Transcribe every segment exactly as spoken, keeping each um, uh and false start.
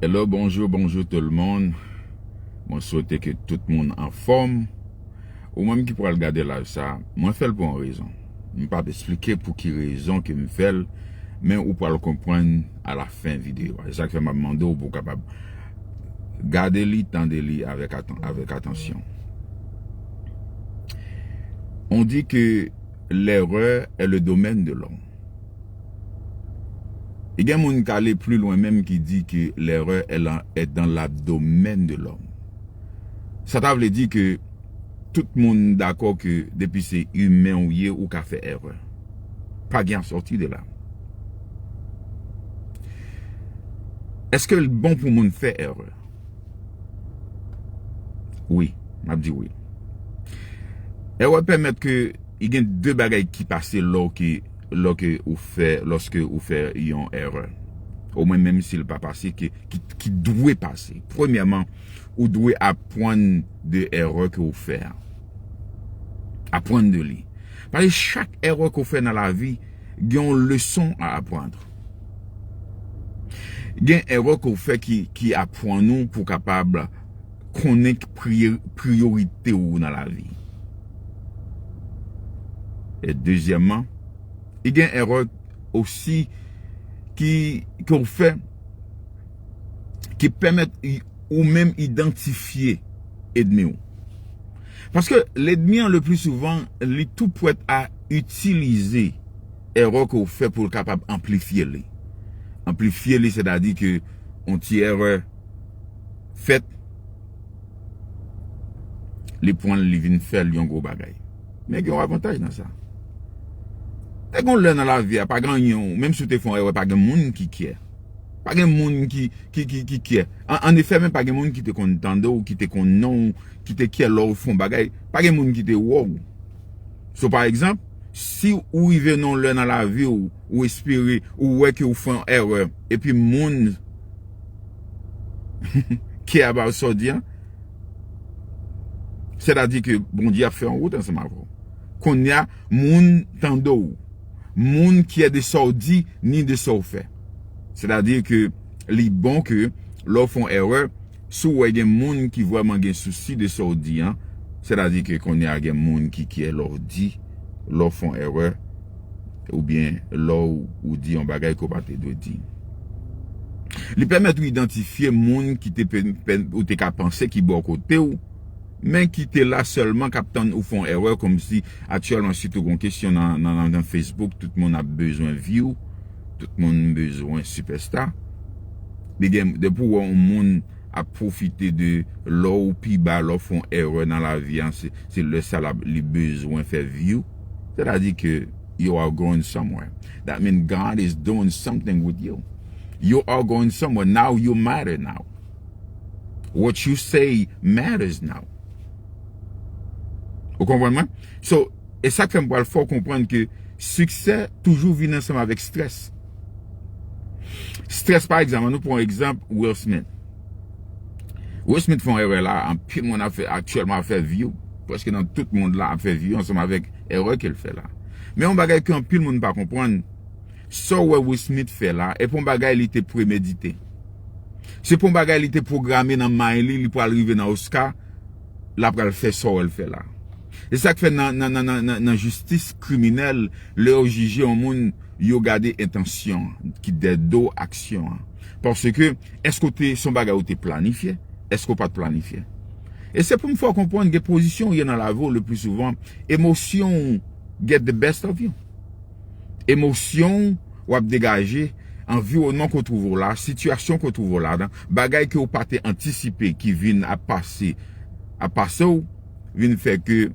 Hello, bonjou, bonjou tout le monde. Mwen swete ke tout moun anfòm. Ou menm ki pral gade live sa, mwen fè l pou yon rezon. M p ap eksplike pou ki rezon ke m fè l, men ou pral konprann alafen videyo a. Se sa k fè m ap mande w pou w kapab gade li, tande li avèk atan-, avèk atansyon. On dit que l'erreur est le domaine de l'homme. E gen moun k ale pli lwen menm ki di ke l'erreur est la, est dans l'abdomen de l'homme. Sa ta vle di ke tout moun dakò ke depi se imen ou ye, ou ka fè erè. Pa gen sòti de la. Èske l bon pou moun fè erè? Wi, m ap di wi. Erè pèmèt ke i gen de bagay ki pase lè w ke, lè ke ou fè, lòske ou fè yon erè. Omwen menm si l pa pase, ke, ki, ki dwe pase. Premyèman, ou dwe aprann de erè ke ou fè a. Aprann de li. Paske chak erè ke ou fè nan lavi, gen yon leson a aprann. Gen erè ke ou fè ki, ki aprann ou pou kapab konnen ki priye-, priyorite ou nan lavi. E dezyèmman, e gen erè osi ki, ke ou fè ki pèmèt i-, ou menm idantifye ènmi w. Paske lènmi an, le pli souvan, li tou prèt a itilize erè ke w fè pou l kapab anplifye li. Anplifye li, sètadi ke yon ti erè fèt, li pran l, li vin fè l yon gwo bagay. Men gen yon avantaj nan sa. Te gen yon lè nan lavi a, pa gen anyen, menm si w te fè yon erè, pa gen moun ki kyè. Pa gen moun ki, ki, ki, ki kyè. An, annefè, menm pa gen moun ki te konn tande w, ki te konn non w, ki te kyè lè w fè yon bagay. Pa gen moun ki te wè w. So, pa egzanp, si ou rive nan yon lè nan lavi w, ou espere, ou wè ke ou fè yon erè, epi moun care about sa w di an, sètadi ke Bondye ap fè yon wout ansanm avè w. Kounye a, moun tande w. Moun kyè de sa w di, ni de sa w fè. Sètadi ke li bon ke lè w fè yon erè, si w wè gen moun ki vrèman gen sousi de sa w di an, sètadi ke kounye a gen moun ki kyè lè w di, lè w fè yon erè, oubyen lè w, ou di yon bagay ke w pa te dwe di. Li pèmèt ou idantifye moun ki te pe-, pe-, ou te ka panse ki bò kote w, men ki te la sèlman k ap tann ou fè yon erè, kòmsi aktyèlman, sitou gen yon kesyon nan, nan, nan, nan Facebook, tout moun ap bezwen view, tout moun bezwen sipèsta. Li gen, depi w wè yon moun ap pwofite de lè w pi ba, lè w fè yon erè nan lavi an, se, se lè sa l ap, li bezwen fè view. Sètadi ke you are going somewhere. That means God is doing something with you. You are going somewhere. Now you matter now. What you say matters now. Ou konprann mwen? So, e sa k fè m pral fè w konprann ke siksè toujou vin ansanm avèk strès. Strès, pa egzanp, ann nou pran egzanp Will Smith. Will Smith fè yon erè la, anpil moun ap fè, aktyèlman ap fè view, prèske nan tout mond la ap fè view ansanm avèk erè ke l fè la. Men yon bagay ke anpil moun pa konprann, sa w wè Will Smith fè la, e pa yon bagay li te premedite. Se pa yon bagay li te pwograme nan may li, li pral rive nan Oscar, l ap pral fè sa w wè l fè la. E sa k fè nan, nan, nan, nan, nan, nan jistis kriminèl, lè yo jije yon moun, yo gade entansyon ki dèyè do aksyon an. Paske, èske w te, se yon bagay ou te planifye? Èske w pa t planifye? E se pou m fè w konprann, gen pozisyon w ye nan lavi w, le pli souvan, emosyon w get the best of you. Emosyon w ap degaje, anviwònman ke w twouve w la, sitiyasyon ke w twouve w ladan, bagay ke w pa te antisipe ki vin ap pase, ap pase w, vin fè ke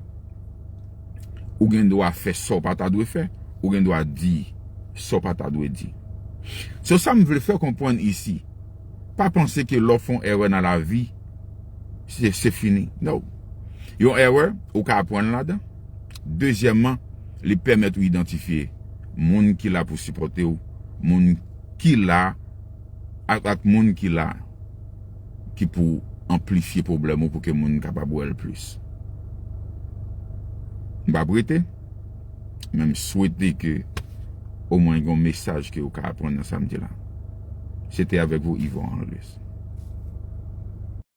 ou gen dwa fè sa w pa ta dwe fè, ou gen dwa di sa w pa ta dwe di. So, sa m vle fè w konprann isi, pa panse ke lè w fè yon erè nan lavi, se, se fini. No. Yon erè, ou ka aprann ladan. Dezyèmman, li pèmèt ou idantifye moun ki la pou sipòte w, moun ki la, ak, ak moun ki la, ki pou anplifye pwoblèm ou pou ke moun kapab wè l plis. M p ap rete, men m swete ke omwen gen yon mesaj ke ou ka aprann nan sa m di la. Se te avèk ou, Yvon Angelus.